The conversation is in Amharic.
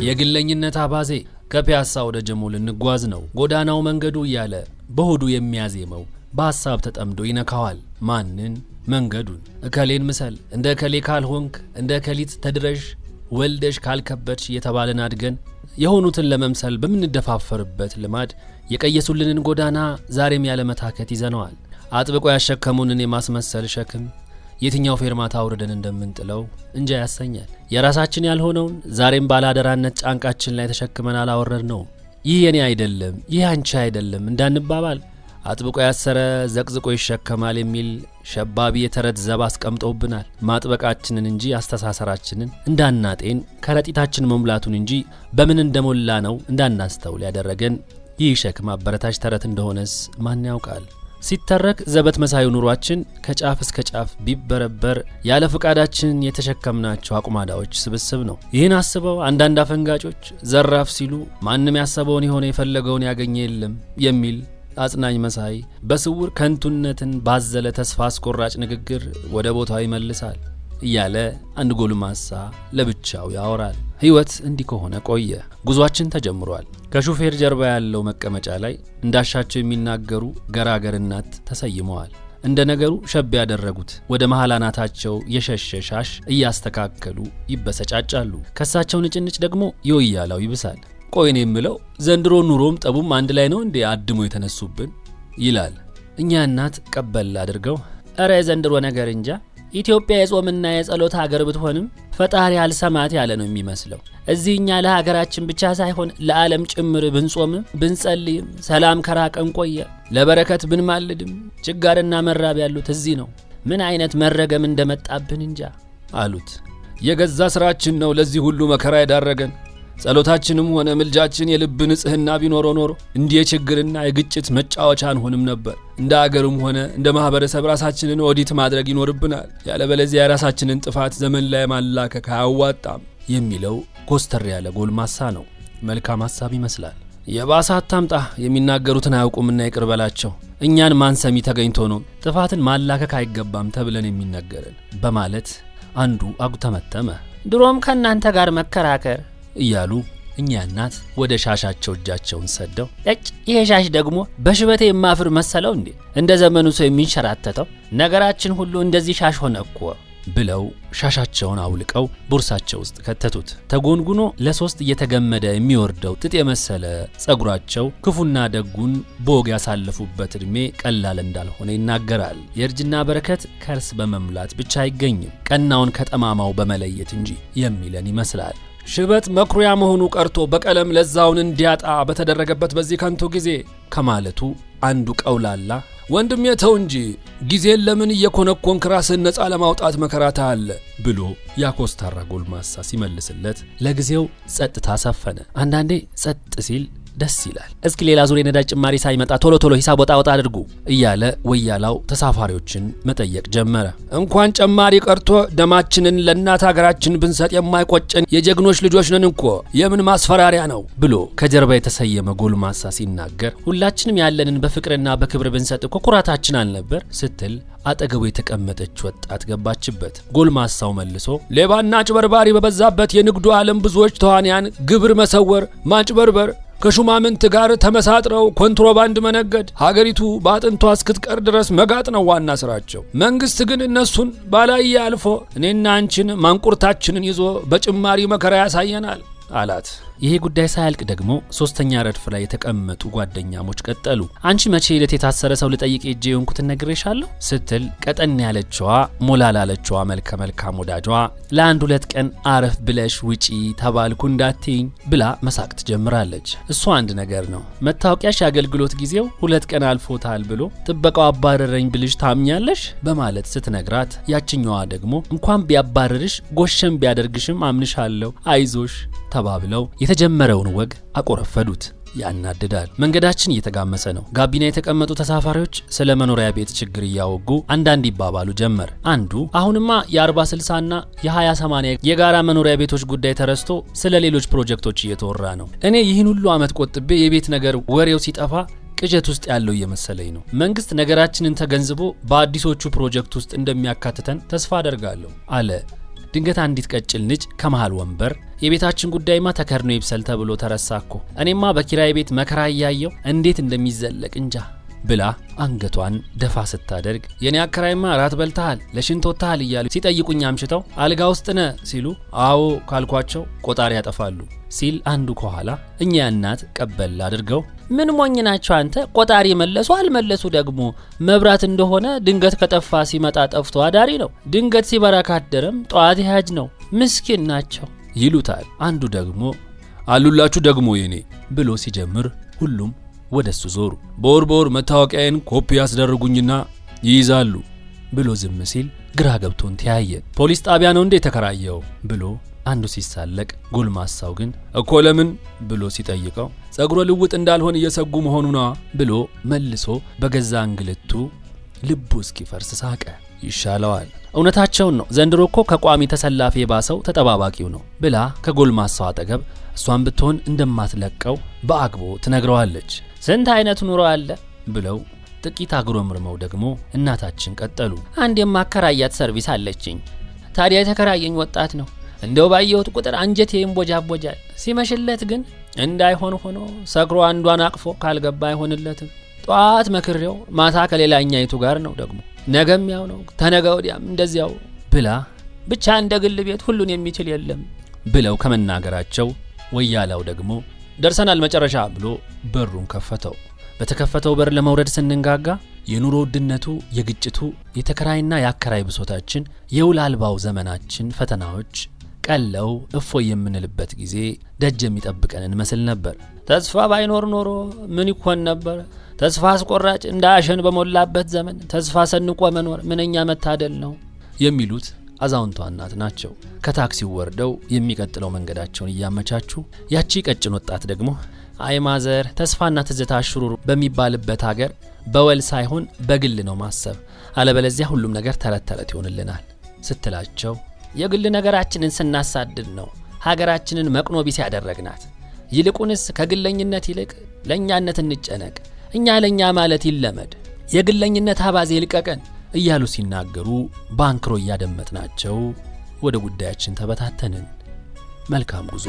የግለኝነት አባዜ። ከፒያሳ ወደ ጀሞ ልንጓዝ ነው፣ ጎዳናው መንገዱ እያለ በሆዱ የሚያዜመው በሐሳብ ተጠምዶ ይነካዋል። ማንን? መንገዱን። እከሌን ምሰል፣ እንደ እከሌ ካልሆንክ፣ እንደ እከሊት ተድረሽ ወልደሽ ካልከበድሽ እየተባለን አድገን የሆኑትን ለመምሰል በምንደፋፈርበት ልማድ የቀየሱልንን ጎዳና ዛሬም ያለመታከት ይዘነዋል። አጥብቆ ያሸከሙንን የማስመሰል ሸክም የትኛው ፌርማታ አውርደን እንደምንጥለው እንጃ ያሰኛል። የራሳችን ያልሆነውን ዛሬም ባላደራነት ጫንቃችን ላይ ተሸክመን አላወረድነውም። ይህ የኔ አይደለም፣ ይህ አንቺ አይደለም እንዳንባባል አጥብቆ ያሰረ ዘቅዝቆ ይሸከማል የሚል ሸባቢ የተረት ዘብ አስቀምጦብናል። ማጥበቃችንን እንጂ አስተሳሰራችንን እንዳናጤን፣ ከረጢታችን መሙላቱን እንጂ በምን እንደሞላ ነው እንዳናስተውል ያደረገን ይህ ሸክም አበረታች ተረት እንደሆነስ ማን ያውቃል? ሲተረክ ዘበት መሳዩ ኑሯችን ከጫፍ እስከ ጫፍ ቢበረበር ያለ ፈቃዳችን የተሸከምናቸው አቁማዳዎች ስብስብ ነው። ይህን አስበው አንዳንድ አፈንጋጮች ዘራፍ ሲሉ ማንም ያሰበውን የሆነ የፈለገውን ያገኘ የለም የሚል አጽናኝ መሳይ በስውር ከንቱነትን ባዘለ ተስፋ አስቆራጭ ንግግር ወደ ቦታው ይመልሳል እያለ አንድ ጎልማሳ ለብቻው ያወራል። ሕይወት እንዲህ ከሆነ ቆየ። ጉዟችን ተጀምሯል። ከሹፌር ጀርባ ያለው መቀመጫ ላይ እንዳሻቸው የሚናገሩ ገራገር እናት ተሰይመዋል። እንደ ነገሩ ሸብ ያደረጉት ወደ መሃል አናታቸው የሸሸ ሻሽ እያስተካከሉ ይበሰጫጫሉ። ከሳቸው ንጭንጭ ደግሞ የወያላው ይብሳል። ቆይ እኔ የምለው ዘንድሮ ኑሮም ጠቡም አንድ ላይ ነው እንዴ አድሞ የተነሱብን? ይላል። እኛ እናት ቀበል አድርገው እረ የዘንድሮ ነገር እንጃ፣ ኢትዮጵያ የጾምና የጸሎት ሀገር ብትሆንም ፈጣሪ አልሰማት ያለ ነው የሚመስለው። እዚህ እኛ ለሀገራችን ብቻ ሳይሆን ለዓለም ጭምር ብንጾምም ብንጸልይም ሰላም ከራቀን ቆየ። ለበረከት ብንማልድም ችጋርና መራብ ያሉት እዚህ ነው። ምን አይነት መረገም እንደመጣብን እንጃ አሉት። የገዛ ስራችን ነው ለዚህ ሁሉ መከራ የዳረገን። ጸሎታችንም ሆነ ምልጃችን የልብ ንጽህና ቢኖረው ኖሮ እንዲህ የችግርና የግጭት መጫወቻ አንሆንም ነበር። እንደ አገርም ሆነ እንደ ማህበረሰብ ራሳችንን ኦዲት ማድረግ ይኖርብናል። ያለበለዚያ የራሳችንን ጥፋት ዘመን ላይ ማላከክ አያዋጣም የሚለው ኮስተር ያለ ጎልማሳ ነው። መልካም ሀሳብ ይመስላል። የባሰ አታምጣ፣ የሚናገሩትን አያውቁምና ይቅር በላቸው። እኛን ማን ሰሚ ተገኝቶ ነው ጥፋትን ማላከክ አይገባም ተብለን የሚነገረን በማለት አንዱ አጉተመተመ። ድሮም ከእናንተ ጋር መከራከር እያሉ እኛ እናት ወደ ሻሻቸው እጃቸውን ሰደው እጭ ይሄ ሻሽ ደግሞ በሽበቴ የማፍር መሰለው እንዴ? እንደ ዘመኑ ሰው የሚንሸራተተው ነገራችን ሁሉ እንደዚህ ሻሽ ሆነ እኮ ብለው ሻሻቸውን አውልቀው ቦርሳቸው ውስጥ ከተቱት። ተጎንጉኖ ለሶስት እየተገመደ የሚወርደው ጥጥ የመሰለ ጸጉራቸው ክፉና ደጉን በወግ ያሳለፉበት ዕድሜ ቀላል እንዳልሆነ ይናገራል። የእርጅና በረከት ከርስ በመሙላት ብቻ አይገኝም፣ ቀናውን ከጠማማው በመለየት እንጂ የሚለን ይመስላል። ሽበት መኩሪያ መሆኑ ቀርቶ በቀለም ለዛውን እንዲያጣ በተደረገበት በዚህ ከንቱ ጊዜ ከማለቱ አንዱ ቀውላላ ወንድሜ ተው እንጂ ጊዜን ለምን እየኮነኮንክ ራስህን ነፃ ለማውጣት መከራ ታያለህ ብሎ ያኮስታራ ጎልማሳ ሲመልስለት ለጊዜው ጸጥታ ሰፈነ። አንዳንዴ ጸጥ ሲል ደስ ይላል። እስኪ ሌላ ዙር የነዳጅ ጭማሪ ሳይመጣ ቶሎ ቶሎ ሂሳብ ወጣ ወጣ አድርጉ እያለ ወያላው ተሳፋሪዎችን መጠየቅ ጀመረ። እንኳን ጨማሪ ቀርቶ ደማችንን ለእናት ሀገራችን ብንሰጥ የማይቆጨን የጀግኖች ልጆች ነን እኮ፣ የምን ማስፈራሪያ ነው ብሎ ከጀርባ የተሰየመ ጎልማሳ ሲናገር ሁላችንም ያለንን በፍቅርና በክብር ብንሰጥ እኮ ኩራታችን አልነበር ስትል አጠገቡ የተቀመጠች ወጣት ገባችበት። ጎልማሳው መልሶ ሌባና አጭበርባሪ በበዛበት የንግዱ ዓለም ብዙዎች ተዋንያን ግብር መሰወር፣ ማጭበርበር፣ ከሹማምንት ጋር ተመሳጥረው ኮንትሮባንድ መነገድ፣ ሀገሪቱ በአጥንቷ እስክትቀር ድረስ መጋጥ ነው ዋና ስራቸው። መንግስት ግን እነሱን ባላየ አልፎ እኔና አንቺን ማንቁርታችንን ይዞ በጭማሪ መከራ ያሳየናል አላት። ይሄ ጉዳይ ሳያልቅ ደግሞ ሶስተኛ ረድፍ ላይ የተቀመጡ ጓደኛሞች ቀጠሉ። አንቺ መቼ ዕለት የታሰረ ሰው ልጠይቅ ሄጄ የሆንኩትን ነግሬሻለሁ ስትል ቀጠን ያለችዋ ሞላ ላለችዋ መልከ መልካም ወዳጇ ለአንድ ሁለት ቀን አረፍ ብለሽ ውጪ ተባልኩ እንዳትይኝ ብላ መሳቅ ትጀምራለች። እሱ አንድ ነገር ነው። መታወቂያሽ የአገልግሎት ጊዜው 2 ቀን አልፎታል ብሎ ጥበቃው አባረረኝ ብልሽ ታምኛለሽ በማለት ስትነግራት፣ ያችኛዋ ደግሞ እንኳን ቢያባረርሽ ጎሸም ቢያደርግሽም አምንሻለሁ አይዞሽ ተባብለው የተጀመረውን ወግ አቆረፈዱት። ያናድዳል። መንገዳችን እየተጋመሰ ነው። ጋቢና የተቀመጡ ተሳፋሪዎች ስለ መኖሪያ ቤት ችግር እያወጉ አንዳንድ ይባባሉ ጀመር። አንዱ አሁንማ የ40/60 እና የ20/80 የጋራ መኖሪያ ቤቶች ጉዳይ ተረስቶ ስለ ሌሎች ፕሮጀክቶች እየተወራ ነው። እኔ ይህን ሁሉ ዓመት ቆጥቤ የቤት ነገር ወሬው ሲጠፋ ቅዠት ውስጥ ያለው እየመሰለኝ ነው። መንግስት ነገራችንን ተገንዝቦ በአዲሶቹ ፕሮጀክት ውስጥ እንደሚያካትተን ተስፋ አደርጋለሁ አለ። ድንገት አንዲት ቀጭን ልጅ ከመሃል ወንበር የቤታችን ጉዳይማ ተከድኖ ይብሰል ተብሎ ተረሳኮ፣ እኔማ በኪራይ ቤት መከራ እያየው እንዴት እንደሚዘለቅ እንጃ ብላ አንገቷን ደፋ ስታደርግ የኔ አከራይማ ራት በልተሃል፣ ለሽንት ወጥተሃል እያሉ ሲጠይቁኝ አምሽተው አልጋ ውስጥ ነህ ሲሉ አዎ ካልኳቸው ቆጣሪ ያጠፋሉ ሲል አንዱ ከኋላ እኛ እናት ቀበል አድርገው ምን ሞኝ ናቸው አንተ፣ ቆጣሪ መለሱ አልመለሱ ደግሞ መብራት እንደሆነ ድንገት ከጠፋ ሲመጣ ጠፍቶ አዳሪ ነው፣ ድንገት ሲበራ ካደረም ጠዋት ያጅ ነው፣ ምስኪን ናቸው ይሉታል። አንዱ ደግሞ አሉላችሁ ደግሞ የኔ ብሎ ሲጀምር ሁሉም ወደሱ ዞሩ። በወር በወር መታወቂያዬን ኮፒ ያስደርጉኝና ይይዛሉ ብሎ ዝም ሲል ግራ ገብቶን ተያየን። ፖሊስ ጣቢያ ነው እንዴ የተከራየው ብሎ አንዱ ሲሳለቅ፣ ጎልማሳው ግን እኮ ለምን ብሎ ሲጠይቀው ጸጉረ ልውጥ እንዳልሆን እየሰጉ መሆኑ ነዋ ብሎ መልሶ በገዛ እንግልቱ ልቡ እስኪፈርስ ሳቀ። ይሻለዋል። እውነታቸውን ነው። ዘንድሮ እኮ ከቋሚ ተሰላፊ የባሰው ተጠባባቂው ነው ብላ ከጎልማሳው አጠገብ እሷን ብትሆን እንደማትለቀው በአግቦ ትነግረዋለች። ስንት አይነት ኑሮ አለ ብለው ጥቂት አጉረምርመው ደግሞ እናታችን ቀጠሉ። አንድ የማከራያት ሰርቪስ አለችኝ። ታዲያ የተከራየኝ ወጣት ነው። እንደው ባየሁት ቁጥር አንጀቴ ይንቦጃቦጃል። ሲመሽለት ግን እንዳይሆን ሆኖ ሰክሮ አንዷን አቅፎ ካልገባ አይሆንለትም። ጠዋት መክሬው ማታ ከሌላኛይቱ ጋር ነው ደግሞ ነገም ያው ነው፣ ተነገ ወዲያም እንደዚያው ብላ ብቻ እንደ ግል ቤት ሁሉን የሚችል የለም ብለው ከመናገራቸው ወያላው ደግሞ ደርሰናል መጨረሻ ብሎ በሩን ከፈተው። በተከፈተው በር ለመውረድ ስንንጋጋ የኑሮ ውድነቱ፣ የግጭቱ፣ የተከራይና የአከራይ ብሶታችን፣ የውል አልባው ዘመናችን ፈተናዎች ቀለው እፎይ የምንልበት ጊዜ ደጅ የሚጠብቀን እንመስል ነበር። ተስፋ ባይኖር ኖሮ ምን ይኮን ነበር? ተስፋ አስቆራጭ እንደ አሸን በሞላበት ዘመን ተስፋ ሰንቆ መኖር ምንኛ መታደል ነው የሚሉት አዛውንቷ እናት ናቸው። ከታክሲው ወርደው የሚቀጥለው መንገዳቸውን እያመቻቹ፣ ያቺ ቀጭን ወጣት ደግሞ አይ ማዘር፣ ተስፋና ትዝታ ሽሩሩ በሚባልበት ሀገር በወል ሳይሆን በግል ነው ማሰብ፣ አለበለዚያ ሁሉም ነገር ተረት ተረት ይሆንልናል ስትላቸው የግል ነገራችንን ስናሳድድ ነው ሀገራችንን መቅኖ ቢስ ያደረግናት። ይልቁንስ ከግለኝነት ይልቅ ለእኛነት እንጨነቅ፣ እኛ ለእኛ ማለት ይለመድ፣ የግለኝነት አባዜ ይልቀቀን እያሉ ሲናገሩ ባንክሮ እያደመጥናቸው ወደ ጉዳያችን ተበታተንን። መልካም ጉዞ።